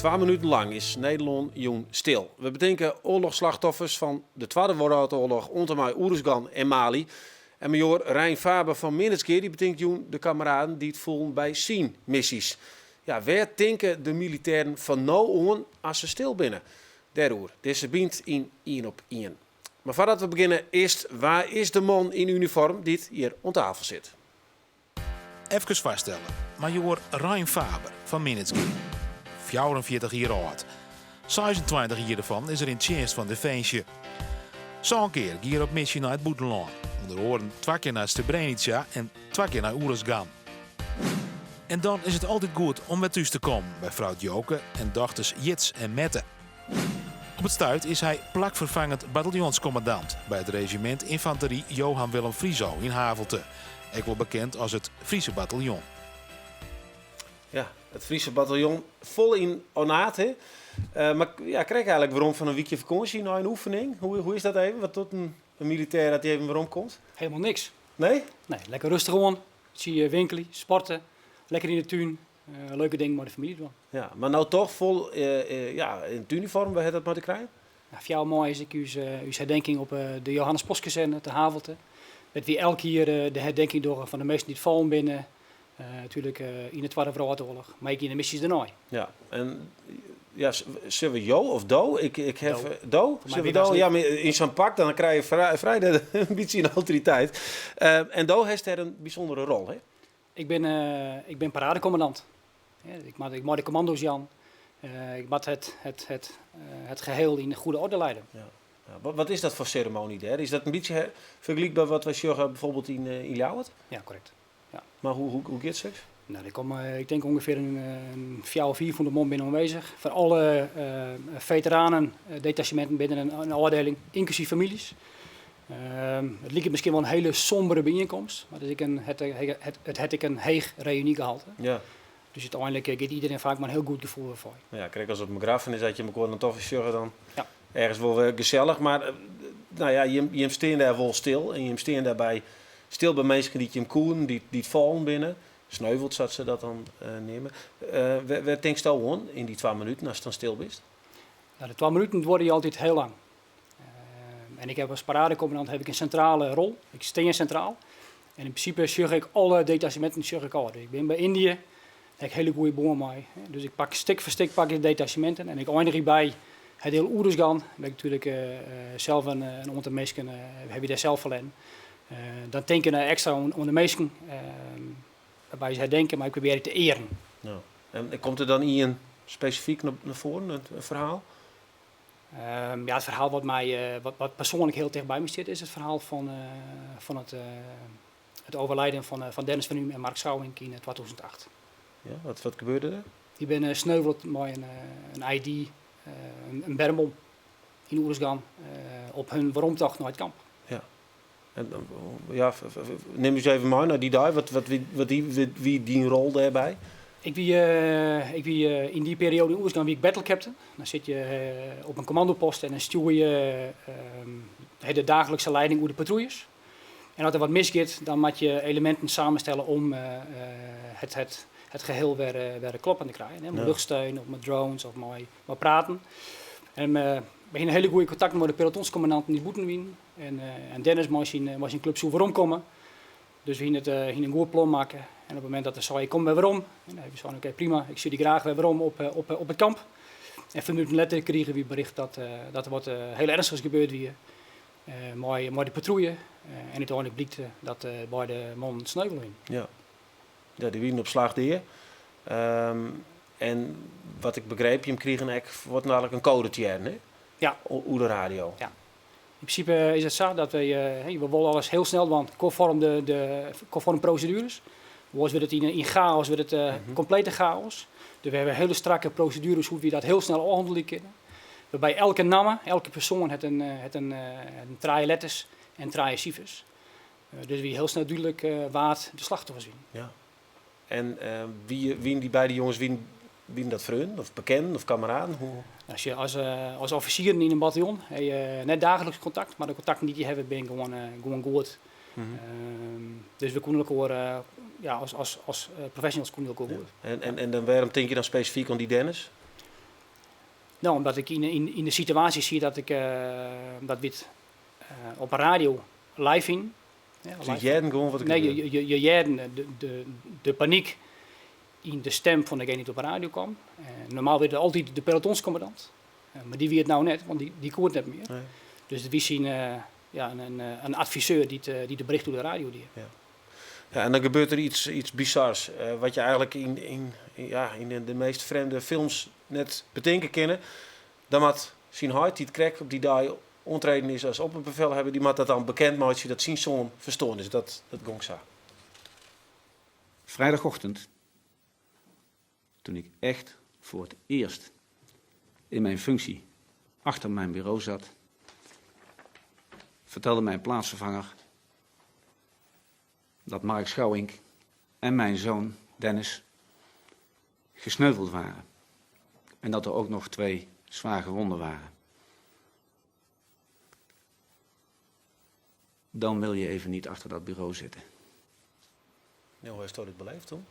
Twa minuten lang is Nederlân jûn stil. We betinke oarlochsslachtoffers fan de Twadde Wrâldoarloch oant en mei Oeruzgan en Mali. En majoar Rein Faber fan Minnertsgea dy betinkt jûn de kameraden dy't foelen by syn missys. Ja, wêr tinke de militêren fan no oan as se stil binne? Dêroer dizze Bynt yn Ien op Ien. Mar foardat we begjinne, earst wa is de man yn uniform dy't hjir oan tafel sit? Efkes foarstelle, majoar Rein Faber fan Minnertsgea. 44 jier âld. 26 jier derfan is er yn tsjinst fan Definsje. Sân kear gie er op missy nei it bûtenlân, ûnder oaren twa kear nei Srebrenica en twa kear nei Oeruzgan. En dan is it altyd goed om wer thús te kommen by frou Joke en dochters Jits en Mette. Op it stuit is hy plakferfangend bataljonskommandant by it rezjimint Ynfantery Johan Willem Friso yn Havelte, ek wol bekend as it Friese Bataljon. Ja, it Friese Bataljon fol yn ornaat, hè? Mar ja, krekt eigenlik werom fan in wykje fakânsje nei in oefening. Hoe, hoe is dat even? Wat docht in, in militêr as hy even werom komt? Helemaal niks. Nee? Nee, lekker rêstich oan. Sil winkelje, sporte, lekker yn de tún. Leuke dingen mei de famylje dwaan. Ja, mar no toch fol ja, yn it uniform, wêr hat dat mei te krijen? Ja, 4 maaie is ek ús, ús herdenking op de Johannes Postkazerne te Havelte. Wêr't wy elk jier de herdenking dogge fan de minsken dy't fallen binne. Natuerlik yn de Twadde Wrâldoarloch, mar ek yn de missys dêrnei. Ja, en ja, sille we jo of do? Ik, ik heb, do. Do? Sille we do? Ja, mar yn sa'n pak dan krije je frij, frij in bytsje in autoriteit. En do hast dêr in bysûndere rol, hè? Ik bin paradekommandant. Ik moat, ik mei de kommando's jaan. Ik moat het geheel yn de goede orde leiden. Ja. Ja, wat is dat foar seremoanje dêr? Is dat in bytsje fergelykber wat wy sjogge byfoarbyld yn Ljouwert? Ja, korrekt. Ja. Mar hoe giet soks? No, der komme, ik tink ûngefear in 400, 500 man binne oanwêzich. Foar alle feteranen, detasjeminten binne in ôfdieling, ynklusyf famyljes. It liket miskien wol in hiele sombere byienkomst, mar it is ek in, it hat ek in heech reünygehalte. Dus úteinlik giet iderien faak mei in hiel goed gefoel wer foar. Ja, krekt as op in begraffenis, as je mekoar dan toch wer sjogge, dan ergens wol wer gesellich. Mar no ja, jim stean dêr wol stil en jim stean dêrby stil by minsken dy't jim koenen, dy't fallen binne. Sneuveld, sa't se dat dan neame. Wêr tinksto oan yn dy 2 minuten ast dan stil bist? No, de 2 minuten duorje altyd hiel lang. En ik ha as paradekommandant ha ik in sintrale rol. Ik stean sintraal. En yn prinsipe sjoch ik alle detasjeminten sjoch ik ôf. Dus ik bin by Yndië, dêr ha ik hiele goede bân mei. Dus ik pak stik foar stik pak ik de detasjeminten en ik einigje by it hiel Oeruzgan. Wêr ik natuerlik sels in oantal minsken ha wy dêr sels ferlern. Dan tink ik ekstra oan de minsken, wêrby se herdenke, mar ik probearje te earen. Ja. En komt der dan ien spesifyk nei foaren, in ferhaal? Ja, it ferhaal wat my, wat persoanlik hiel ticht by my stiet, is it ferhaal fan it overlijden fan Dennis van Uhm en Mark Schouwink yn 2008. Ja, wat gebeurde der? Dy binne sneuveld mei in IED, in bermbom, yn Oeruzgan, op hun weromtocht nei it kamp. Ja. En, ja, nim ús even mei nei dy dei. Wat wie dyn rol dêrby? Ik wie yn dy perioade yn Oeruzgan wie ik battle captain. Dan sitte je op in kommandopost en dan stjoer je de daaglikse leiding oer de patrouilles. En as der wat misgiet, dan moat je eleminten samenstelle om het geheel wer kloppend te krijen. Mei luchtsteun of mei drones of mei praten. En we hiene hiele goede kontakten mei de pelotonskommandanten dy't bûten wienen. En Dennis mei syn klup soe weromkomme. Dus we hiene in goed plan makke. En op it momint dat er sei, ik kom wer werom. En dan wy seinen, oké prima, ik sjoch dy graach wer werom op it kamp. En 5 minuten letter krigen wy bericht dat der wat hiel ernstichs gebeurd wie mei de patrouille. En úteinlik blykt dat beide mannen sneuvele wienen. Ja. Ja, dy wienen op slach dea. En wat ik begriep, jim krigen ek fuortendalik in koade te hearren, hè? Ja. Oer de radio. Ja. Yn prinsipe is it sa dat wy wolle alles hiel snel dwaan, konform de konform prosedueres. Oars wurdt it yn chaos, wurdt it komplete chaos. Dus we hawwe hiele strakke prosedueres hoe't wy dat hiel snel ôfhannelje kinne. Wêrby elke namme, elke persoan hat in trije letters en trije sifers. Dus wie hiel snel dúdlik wa't de slachtoffers wienen. Ja. En wienen dy beide jonges wienen dat freonen of bekenden of kameraden? Hoe? As offisieren yn in bataljon ha je net daagliks kontakt, mar de kontakten dy't je hawwe binne gewoan goed. Dus we koenen elkoar, ja, as professionals koenen elkoar goed. En dan wêrom tink je dan spesifyk oan dy Dennis? No, omdat ik yn de situaasje siet dat ik dat wy it op 'e radio live hienen. Dus je hearden gewoan wat der gebeurde? Nee, je hearden de panyk yn de stim fan degene dy't op 'e radio kwam. Normaal wie it altyd de pelotonskommandant, mar dy wie it no net, want dy koe it net mear. Dus it wie syn, ja, in adviseur dy't de bericht oer de radio die. Ja. Ja, en dan gebeurt der iets, iets bizars, wat je eigenlijk yn, ja, yn de meest frjemde films net betinke kinne. Dan moat syn heit, dy't krekt op dy dei oantreden is as opperbefelhawwer, dy moat dat dan bekend meitsje dat syn soan ferstoarn is. Dat, dat gong sa. Vrijdagochtend, toen ik echt voor het eerst in mijn functie achter mijn bureau zat, vertelde mijn plaatsvervanger dat Mark Schouwink en mijn zoon Dennis gesneuveld waren. En dat er ook nog twee zwaar gewonden waren. Dan wil je even niet achter dat bureau zitten. Ja, hoe hast dit beleefd toen?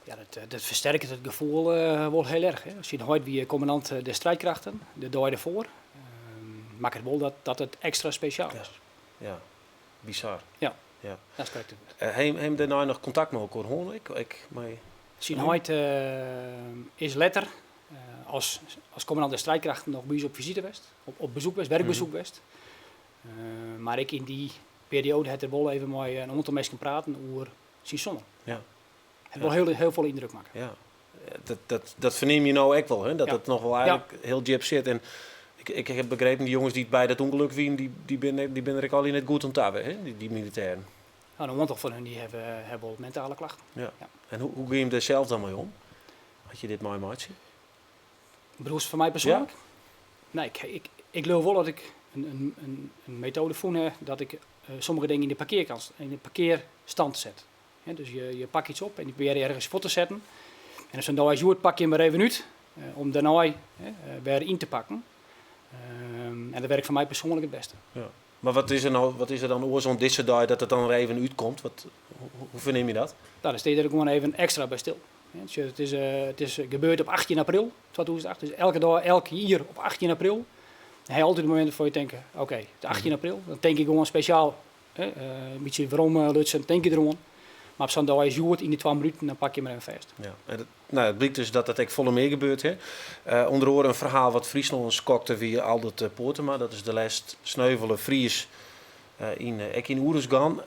Ja, dat fersterket it gefoel wol hiel erch. Hè. Syn heit wie kommandant der strijdkrachten, de dei derfoar. Makket it wol dat it ekstra spesjaal is. Ja, bizar. Ja, dat is korrekt. Ha jim dêrnei noch kontakt mei elkoar hân? Ek mei... Syn heit is letter as kommandant der strijdkrachten noch by ús op fisite west, op bezoek west, werkbezoek west. Mar ek yn dy perioade hat er wol even mei in oantal minsken praten oer syn soan. Hat wol hiel, hiel folle yndruk makke. Ja. Dat fernim je no ek wol, hè? Dat it noch wol eigentlik hiel djip sit. En ik ha begrepen, dy jonges dy't by dat ûngelok wienen, dy binne der ek allegear net goed oan ta, hè? Dy militêren. No, in oantal fan hun dy hawwe wol mentale klachten. Ja. En hoe gean je dêr sels dan mei om? As je dit meimeitsje? Bedoelst foar my persoanlik? Ja. Nee, ik leau wol dat ik in metoade fûn ha dat ik sommige dingen yn de parkearkast, yn de parkearstand set. Dus je pakke iets op en je probearje ergens fuort te setten. En op sa'n dei as hjoed pak je him wer even út om dêrnei wer yn te pakken. En dat werkt foar my persoanlik it bêste. Ja. Mar wat is der no, wat is der dan oars oan dizze dei dat it dan der even útkomt? Wat, hoe fernim je dat? No, dan steane je der gewoan even ekstra by stil. It is gebeurd op 18 april 2008, dus elke dei, elk jier op 18 april. Dan ha je altyd in momint wêrfoar je tinke, oké, it is 18 april, dan tink ik gewoan spesjaal, in bytsje weromlutsen, tink je deroan. Mar op sa'n dei as hjoed, yn dy twa minuten, dan pak je him even fêst. Ja, en it, no, it blykt dus dat dat ek folle mear gebeurt. Hè? Ûnder oare in ferhaal wat Fryslân skokte wie Aldert Poortema. Dat is de lêst sneuvele Fries yn, ek yn Oeruzgan.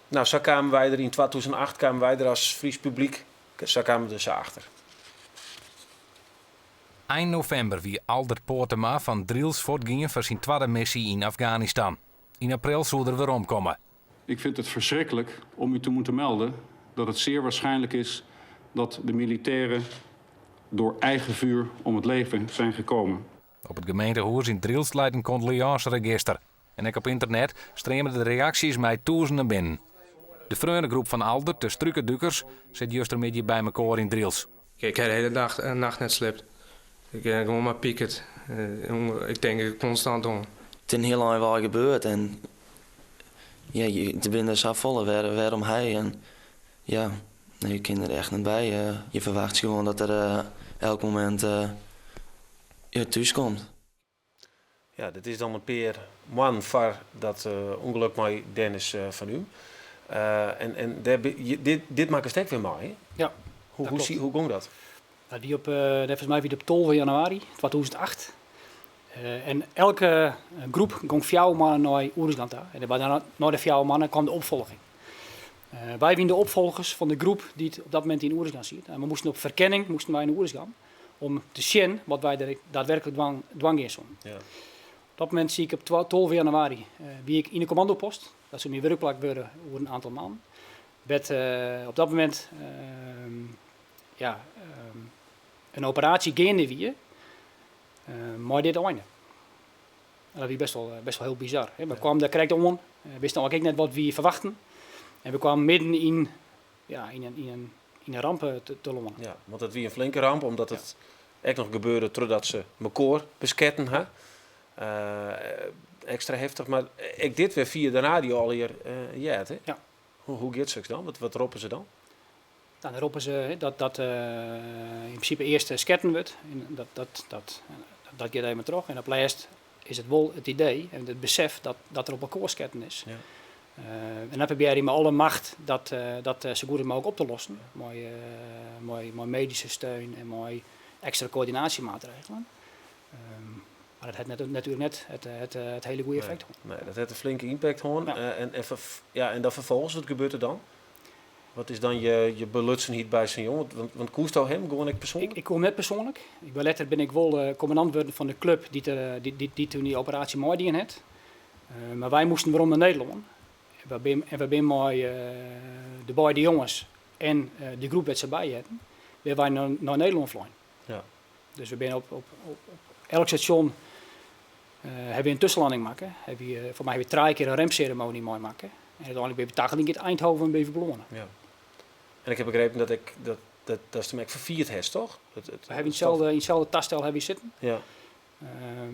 No, sa kamen wy der yn 2008 kamen wy der as Frysk publyk, sa kamen we der sa achter. Ein novimber wie Aldert Poortema fan Drylts fuortgien foar syn twadde missy yn Afganistan. Yn april soe er weromkomme. Ik vind het verschrikkelijk om u te moeten melden dat het zeer waarschijnlijk is dat de militairen door eigen vuur om het leven zijn gekomen. Op it gemeentehûs yn Drylts leit in kondoleânseregister. En ek op ynternet streame de reaksjes mei tûzenen binnen. De freonegroep fan Aldert, de Strukedukers, sit justermiddei by mekoar yn Drylts. Ik ha de hiele dag, nacht net sliept. Ik ha gewoan mar pikerd. Ik tink der konstant oan. It is in hiel ein wei gebeurd en ja, der binne der safolle, wêrom hy en ja, nee, ik kin der echt net by. Je ferwachtsje gewoan dat er elk momint thús komt. Ja, dit is dan in pear moannen foar dat ûngelok mei Dennis van Uhm. En dêr, dit, dit makkest ek wer mei, hè? Ja, Hoe, dat hoe, klopt. hoe gong dat? Dat wie op, neffens my wie it op 12 januari 2008. En elke groep gong fjouwer mannen nei Oeruzgan ta. En nei de fjouwer mannen kwam de opfolging. Wy wienen de opfolgers fan de groep dy't op dat momint yn Oeruzgan siet. En we moasten op ferkenning moasten wy nei Oeruzgan om te sjen wat wy der daadwerklik dwaan gean soenen. Op dat momint siet ik op 12 januari wie ik yn de kommandopost. Dat soe myn wurkplak wurde oer in oantal maanden. Wêr't op dat momint ja, in operaasje geande wie mei dit einde. En dat wie best wol hiel bizar. We kwamen dêr krekt oan, wisten eigentlik ek net wat wy ferwachten. En we kwamen midden yn, ja, yn in ramp te lânen. Ja, want it wie in flinke ramp, omdat it ek noch gebeurde trochdat se mekoar besketten ha. Ekstra heftich, mar ek dit wer fia de radio allegear heard. Hè? Ja. Hoe giet soks dan? Wat roppe se dan? Dan roppe se dat dat yn prinsipe earst sketten wurdt. En dat, dat, dat, dat giet even troch. En op lêst is it wol it idee en it besef dat, dat der op elkoar sketten is. Ja. En dan probearje je mei alle macht dat, dat sa goed mooglik op te lossen. Mei, mei, mei medyske steun en mei ekstra koördinaasjemaatregelen. Mar dat hat net, natuerlik net it, it, it hiele goede effekt hân. Nee, dat hat in flinke impact hân. Ja. En, ja, en dan ferfolgens, wat gebeurt der dan? Wat is dan je, je belutsenheid by sa'n jonge? Want, want koesto him gewoan ek persoanlik? Ik, ik koe him net persoanlik. Ik ben letter bin ik wol kommandant wurden fan de klup dy't, er, dy't, dy't, dy't toen dy operaasje meidien hat. Mar wy moasten werom nei Nederlân. En wy en wy binne mei de beide jonges en de groep wêr't se by hearden, binne wy nei, nei Nederlân flein. Ja. Dus we binne op, op, op, op elk stasjon hawwe we in tuskenlanning makke. Hawwe we, foar my hawwe we trije kear in remseremoanje meimakke. En úteinlik binne we tagelyk yn Eindhoven by belâne. Ja. En ik ha begrepen dat ik dat dat datst him ek ferfierd hast, toch? Dat, it, we hawwe yn itselde, yn itselde tastel hawwe we sitten. Ja.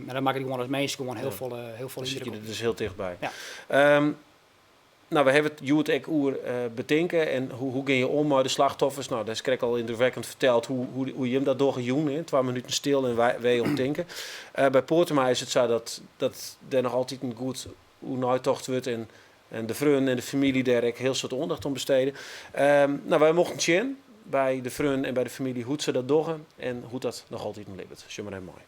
En dat makket gewoan as minsk gewoan hiel ja. folle, hiel folle sit je der dus hiel tichtby. Ja. Nou, we hawwe it hjoed ek oer betinke en hoe, hoe gean je om mei de slachtoffers. Nou, dat is krekt al yndrukwekkend ferteld hoe, hoe, hoe jim dat dogge jûn. Hè? 2 minuten stil en wy, wy om tinke. By Poortema is it sa dat, dat der noch altyd in goed oer neitocht wurdt en, en de freonen en de famylje dêr ek hiel soad oandacht oan bestede. Nou, wy mochten sjen by de freonen en by de famylje hoe't se dat dogge en hoe't dat noch altyd libbet. Sjoch mar even mei.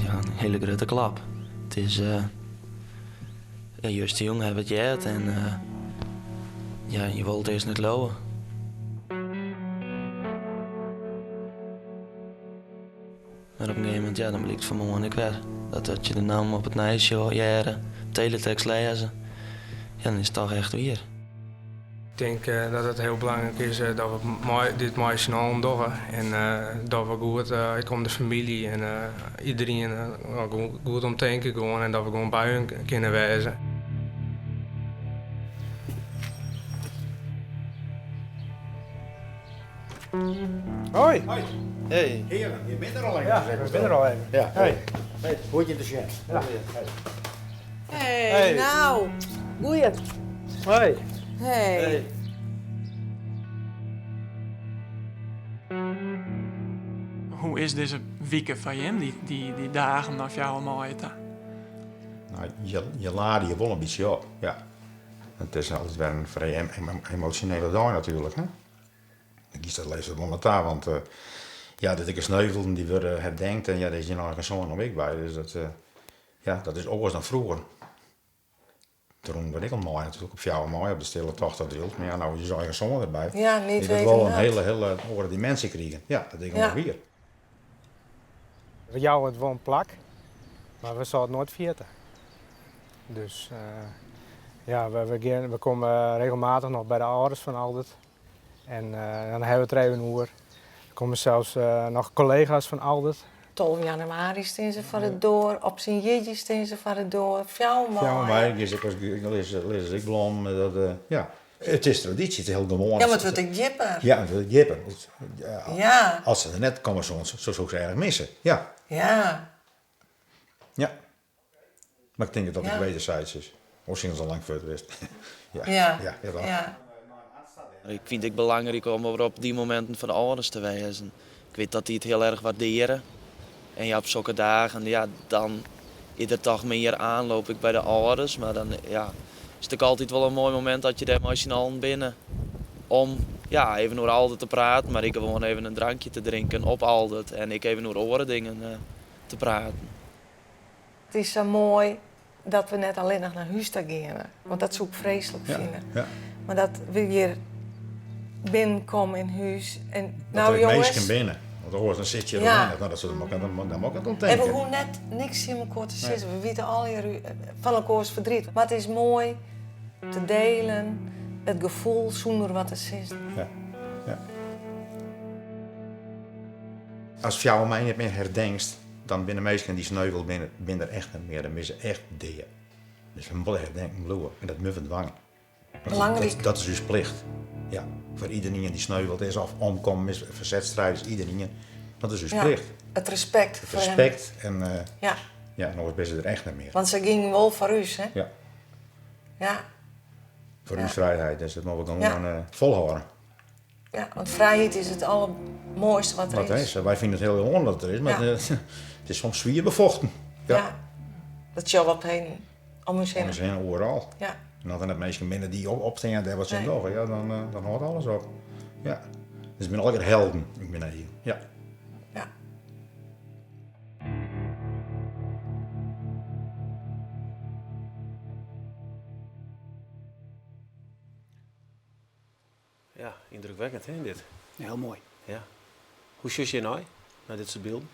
Ja, in hiele grutte klap. It is uh, ja, justerjûn hawwe we it heard en uh, ja, je wol it earst net leauwe. Mar op in gegeven momint, ja, dan blykt fan 'e moarn ek wer dat dat je de namme op it nijs hearre, teletekst lêze, ja, dan is it toch echt wier. Ik tink dat it hiel belangryk is dat we mei, dit mei syn allen dogge en dat we goed ek om de famylje en iderien goed om tinke gewoan en dat we gewoan by hun kinne wêze. Hoi. Hoi. Hey. Heren, je bent er al even. Ja, we binne der al even. Ja. Hey. Hey, goed je te sjen. Ja. Hey, hey. Nou, goeie. Hoi. Hey. hey. Hoe is dizze wike foar jim, dy, dy, dy dagen of jou mei ta? Nou, je, je lade je wol in bytsje op, ja. It is altyd wer in frij emosjonele dei natuerlik, hè. Dan giest dat lêst wol nei ta, want uh, ja, de gesneuvelden dy wurde herdenkt en ja, dêr is jin eigen soan noch ek by. Dus dat, uh, ja, dat is oars dan froeger. Toen rûnen we ek al mei natuerlik op 4 mei op de stille tocht dat jild. Mar ja, no is ús eigen soan derby. Ja, niet Die hat wol in hiele, hiele oare diminsje krigen. Ja, dat is gewoan wier. We jouwe it wol in plak, mar we sille it noait ferjitte. Dus uh, ja, we, we, gean, we komme regelmatich noch by de âlders fan Aldert. En uh, dan hawwe we it der even oer. Der komme sels uh, noch kollega's fan Aldert. 12 januari stean se foar de doar, op syn jierdei stean se foar de doar. Fjouwer mei. Fjouwer mei, is ek as lizze ek blommen. Dat, uh, ja. It is tradysje, it is hiel gewoan. Ja, mar it wurdt ek djipper. Ja, it wurdt djipper. Ja. As se der net komme soene, so soe ik se erch misse. Ja. Ja. Ja. Mar ik tink dat dat ek wederzijds is. Oars hiene se al lang fuort west. Ja. Ja. Ja, ja. Ik fyn it ek belangryk om op dy mominten foar de âlders te wêzen. Ik wit dat dy it hiel erch waardearje. En ja, op sokke dagen, ja, dan is der toch mear aanloop ek by de âlders. Mar dan ja, is it ek altyd wol in moai momint dat je dêr mei syn allen binne. Om ja, even oer Aldert te praten, mar ek gewoan even in drankje te drinken op Aldert. En ek even oer oare dingen te praten. It is sa moai dat we net allinnich nei hûs ta geane, want dat soe ik freeslik fine. Ja. Mar dat we hjir binnenkomme yn hûs en Dat nou der ek jonges. minsken binne. Want oars dan sit je Ja. allinnich. Nou, dat soe dan dan moat ik it En we omtinke. hoege net niks tsjin elkoar te Nee. sizzen. We witte allegear fan elkoars verdriet. Mar it is moai te delen, it gefoel sûnder wat te sizzen. Ja. Ja. As 4 mei net mear herdenkst. dan binne de minsken dy't sneuvele binne, binne der echt net mear. Dan binne se echt dea. Dus we moatte herdenken bliuwe en dat moatte we dwaan. Belangryk. Dat is ús plicht. Ja, foar iederien dy't sneuveld is of omkommen is, fersetsstrijders, iederien. Dat is ús plicht. It respekt. It respekt en ja. Ja, oars binne se der echt net mear. Want se gyngen wol foar ús, hè? Ja. Ja. Foar ús frijheid, dus dat moatte we gewoan folhâlde. Ja, want frijheid is it allermoaiste wat der Wat er is. is. Wy fine it hiel gewoan dat it der is, mar it is soms swier befochten. Ja. ja. Dat sjogge we op heden om ús hinne. Om ús hinne, oeral. Ja. En as der net minsken binne dy't opstean en dêr wat tsjin dogge, ja, dan, eh, dan hâldt alles op. Ja. Dus it binne allegear helden yn myn eagen. Ja. Ja. Ja, yndrukwekkend hè, dit. Ja, hiel moai. Ja. Hoe sjochst hjirnei, nei dit soart bylden?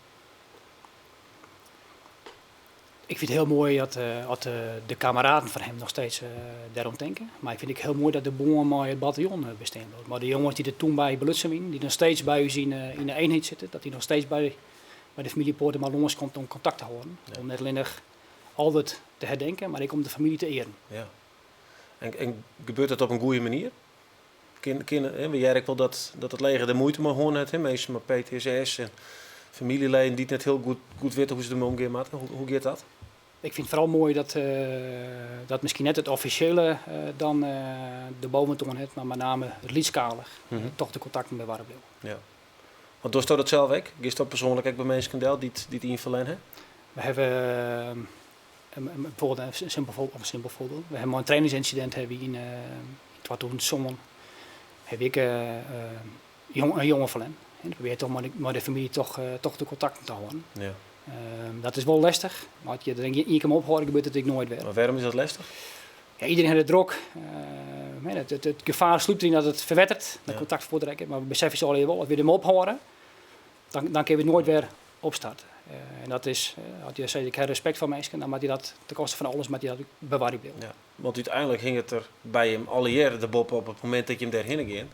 Ik fyn it hiel moai dat, eh, at eh, de kameraden fan him noch steeds eh, dêroan tinke. Mar ik fyn it ek hiel moai dat de bân mei it bataljon bestean bliuwt. Mei de jonges dy't der toen by belutsen wienen, dy't noch steeds by ús yn, yn de eenheid sitte, dat dy noch steeds by, by de famylje Poortema lâns komt om kontakt te hâlden. Om net allinnich Aldert te herdenken, mar ek om de famylje te earen. Ja. En, en gebeurt dat op in goede manier? Kin, kin, hè, we hearre ek wol dat, dat it leger der muoite mei hân hat, hè, minsken mei PTSS en famyljeleden dy't net hiel goed, goed witte hoe't se dermei omgean moatte. Hoe, hoe giet dat? Ik fyn it foaral moai dat, eh, dat miskien net it offisjele eh, dan eh, de boventoan hat, mar mei name it lytsskalich toch de kontakten bewarre bliuwe. Ja. Want dochsto dat sels ek? Giest persoanlik ek by minsken del dy't, dy't ien ferlern ha? We hawwe bijvoorbeeld in simpel, of in simpel foarbyld. We hawwe mei in trainingsynsidint hawwe wy yn 2007 hawwe ik in jonge ferlern. En probearje toch mei de famylje toch, toch de kontakten te hâlden. Ja. Dat is wol lestich, mar as je der ien kear mei ophâlde, gebeurt it ek noait wer. Mar wêrom is dat lestich? Ja, iderien hat it drok. It, it, it gefaar slûpt deryn dat it ferwetteret, dat kontakt fuortrekket. Mar we beseffe ús allegear wol, as we dermei ophâlde, dan, dan kinne we it noait wer opstarte. En dat is, as je sizze ik ha respekt foar minsken, dan moat je dat ten koste fan alles moat je dat bewarje bliuwe. Ja, want úteinlik hinget der by jim allegear de boppe op it momint dat jim dêrhinne gean.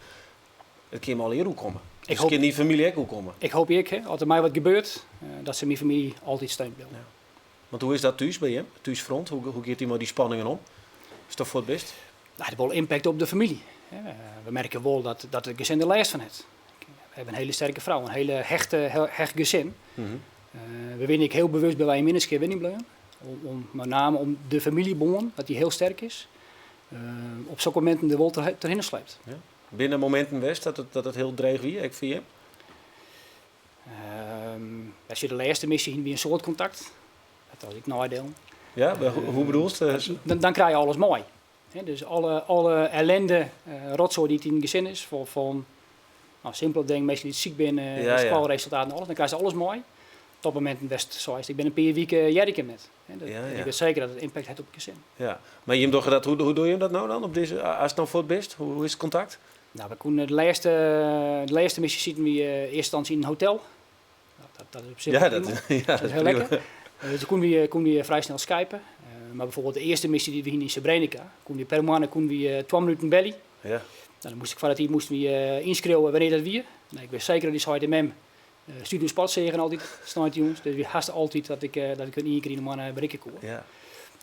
It kin jim allegear oerkomme. Ik Dus hoop, kin dyn famylje ek oerkomme. Ik hoopje ek, hè, as der my wat gebeurt, dat se myn famylje altyd steun bliuwe. Ja. Want hoe is dat thús by jim? Thúsfront, hoe, hoe giet dy mei dy spanningen om? Is dat fuort bist? Nou, het wol impact op de famylje. We merke wol dat, dat it gesin der lêst fan hat. We hawwe in hiele sterke frou, in hiele hechte, hecht gesin. We binne ek hiel bewust by wy yn Minnertsgea wenjen bleaun. Om, om, mei name om de famyljebân, dat dy hiel sterk is, op sokke mominten der wol trochhinne sleept. Ja. Binne der mominten west dat it, dat it hiel dreech wie, ek foar jim? Um, de lêste missy hiene wy in soad kontakt. Dat was ek neidiel. Ja, hoe bedoelst? Dan, dan krije je alles mei. Dus alle, alle ellende, uh, rotzooi dy't yn it gesin is, fan, fan nou, simpele dingen, minsken dy't siik binne, ja, skoalresultaten, alles, dan krije se alles mei. Tot mominten best seist, ik bin in pear wike hear ik him net. Dat, ja, ja. Ik wit seker dat it impact hat op it gesin. Ja, mar jim dogge dat, hoe, hoe dogge jim dat no dan? Op dizze, ast no fuort bist, hoe, hoe is it kontakt? Nou, we koene de lêste, de lêste missy sieten we in earste ynstânsje yn in hotel. Nou, dat, dat is op sich ja, dat, ja, dat is hiel lekker. Dus koene we, koene we frij snel skypen. Mar bijvoorbeeld de earste missy dy't we hiene yn Srebrenica, koene we per moanne koene we 2 minuten belje. Ja. Nou, dan moast ik foar dat tiid moasten we ynskriuwe wannear't dat wie. Nou, ik wist seker dat dy sei de mem Studio Sport seagen altyd sneintejûns. Dus wie hast altyd dat ik, dat ik in ien kear yn de moanne berikke koe. Ja.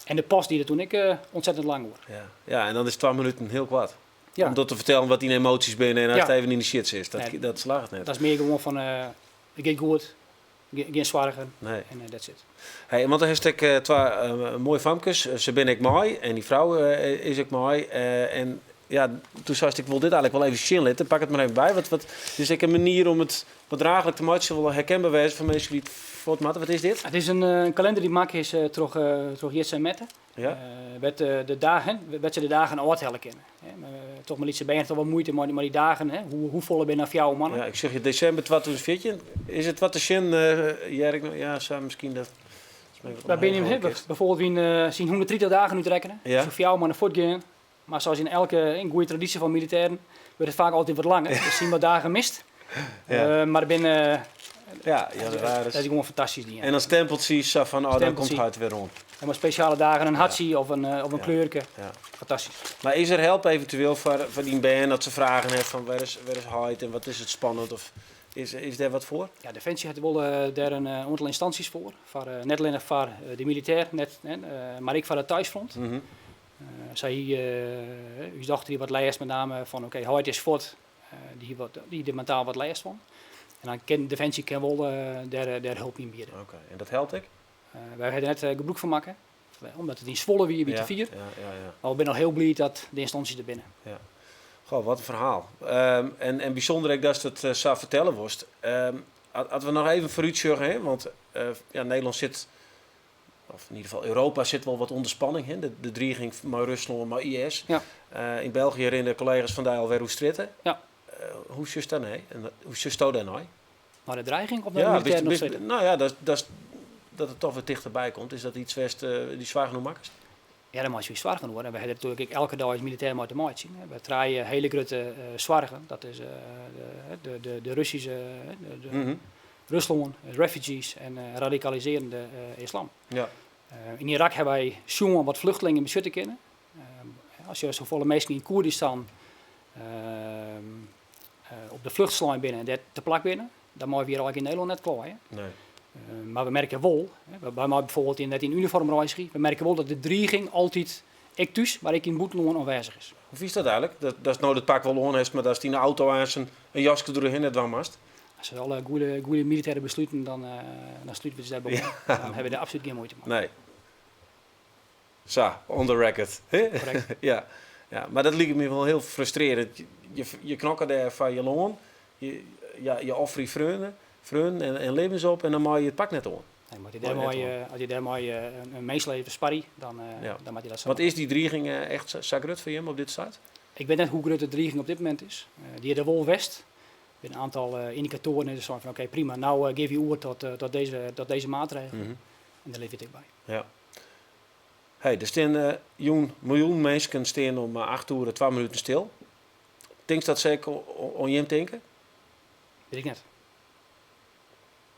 En de post die der toen ek ontzettend lang oer. Ja. Ja, en dan is 2 minuten hiel koart. Ja. Om dat te fertellen wat dyn emoasjes binne en ast Ja. even yn de shit sitst. Dat, Nee. dat slagget net. Dat is mear gewoan fan, it giet goed, gjin soargen Nee. en that's it. Hey, want dan hast ek twa moaie famkes. Se binne ek mei en dy frou is ek mei. En ja, doe seist ik wol dit eigenlik wol even sjen litte. Pak it mar even by. Wat, wat, dit is ek in manier om it wat draachlik te meitsjen, wol herkenber wêze foar minsken dy't fuort moatte. Wat is dit? It is in kalinder dy't makke is troch, troch Jitse en Mette. Ja. Wêr't de dagen, wêr't se de dagen ôftelle kinne. Troch mei lytse bern toch wol muoite mei dy dagen. Hè? Hoe, hoefolle binne no 4 moannen? Ja, ik sjoch hjir desimber 2014. Is it wat te sjen, hear ik no? Ja, sa miskien dat. Wy binne hè, bijvoorbeeld yn syn 130 dagen útrekkene. Ja. Soe 4 moannen fuortgean. Mar sa as yn elke in goede tradysje fan militêren wurdt it faak altyd wat langer. Dus syn wat dagen mist. Ja. Mar der binne Ja, jannewaris. Dat is gewoan fantastysk dien. En dan stempelt sy sa fan, oh, dan Stempelt komt sy. it wer oan. En mei spesjale dagen in hartsje of in, of in Ja. kleurke. Ja. Fantastysk. Mar is der help eventueel foar, foar dyn bern dat se fragen hawwe fan wêr is, wêr is heit en wat is it spannend? Of Is, is dêr wat foar? Ja, Definsje hat wol dêr in oantal ynstânsjes foar. Foar, net allinnich foar de militêr, net, mar ek foar it thuisfront. Sy hie, ús dochter hie wat lêst met name fan oké, heit is fuort, dy hie wat, dy hie der mentaal wat lêst fan. En dan kin Definsje kin wol dêr, dêr help yn biede. Oké, en dat helpt ek? Wy ha der net gebrûk fan makke, omdat it yn Zwolle wie, wie te fier. Mar we binne al hiel bliid dat de ynstânsjes der binne. Ja. Goh, wat in ferhaal. En bysûnder ek datst it sa fertelle wolst. As we noch even foarútsjogge, hè, want ja, Nederlân sit, of yn ieder gefal Europa sit wol wat ûnder spanning. Hè? De driging mei Ruslân, mei IS. Yn België rinne kollega's fan dy alwer oer strjitte. Hoe sjochst dêrnei? En hoe sjochsto dêrnei? Nei de dreiging of nei de militêren op strjitte? No ja, dat it toch wer tichterby komt. Is dat yts wêr'tst dy soargen oer makkest? Ja, dêr meitsje wy soargen oer. En we ha der natuerlik ek elke dei as militêr mei te meitsjen. We ha trije hiele grutte soargen. Dat is de Russyske, Ruslân, refugees en radikalisearjende islam. Yn Irak ha wy sjoen wat flechtlingen betsjutte kinne. As je safolle minsken yn Koerdistan op de flucht slein binne en dêr te plak binne, dan meie we hjir eigentlik yn Nederlân net kleie. Nee. Mar we merke wol, wy meie bijvoorbeeld net yn uniform reizgje, we merke wol dat de driging altyd, ek thús, mar ek yn it bûtenlân oanwêzich is. Hoe fynst dat eigentlik? Datst no dat pak wol oan hast, mar datst yn de auto aanst in jaske deroerhinne dwaan moatst? As we alle goede militêre besluten, dan slute we ús dêrby oan. Dan hawwe we dêr absolút gjin muoite mei. Nee. Sa, on the record. Korrekt. Ja. Ja, mar dat liket my wol hiel frustrearjend. Je knokke dêr foar je lân, je, ja, je offerje freonen, freonen en libbens op en dan mei je it pak net oan. Nee, mar as je dêrmei in minskeleven sparje, dan, dan moat je dat sa Want is dy driging echt sa grut foar jim op dit stuit? Ik wit net hoe grut de driging op dit momint is. Dy is der wol west. Der binne in oantal yndikatoaren en se seinen fan oké, prima, no gean wy oer tot dizze maatregel. En dêr litte we it ek by. Ja. Hey, der stean jûn miljoenen minsken stean om 8 oere 2 minuten stil. Tinkst dat se ek oan jim tinke? Wit ik net.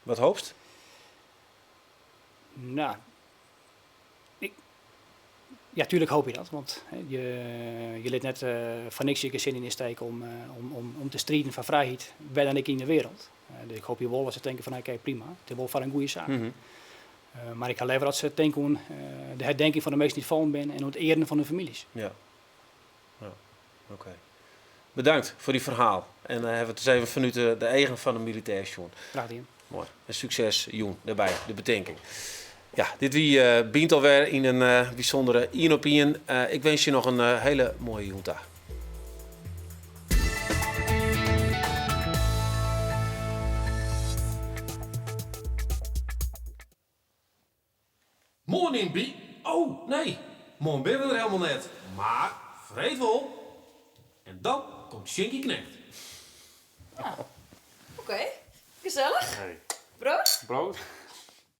Wat hoopst? Nou, ik, ja, tuurlijk hoop je dat, want hè, je lit net foar niks je gesin yn de steek om te striden foar frijheid, wêr dan ek yn de wereld. Dus ik hoopje wol dat se tinke fan oké, prima, it is wol foar in goede saak. Mar ik ha leaver dat se tinke oan de herdenking fan de minsken dy't fallen binne en oan it earen fan hun famyljes. Ja. Ja, oké. Bedankt foar dyn ferhaal. En dan hawwe we it ris even fanút de eagen fan de militêr sjoen. Graach dien. Moai. En sukses jûn dêrby, de betinking. Ja, dit wie Bynt alwer yn in bysûndere ien op ien. Ik winskje je noch in hiele moaie jûn ta. Moarn yn By. Oh, nee, moarn binne we der helemaal net. Mar freed wol. En dan komt Sjinkie Knegt. Ja, oké. Gesellich. Hey. Brood? Brood.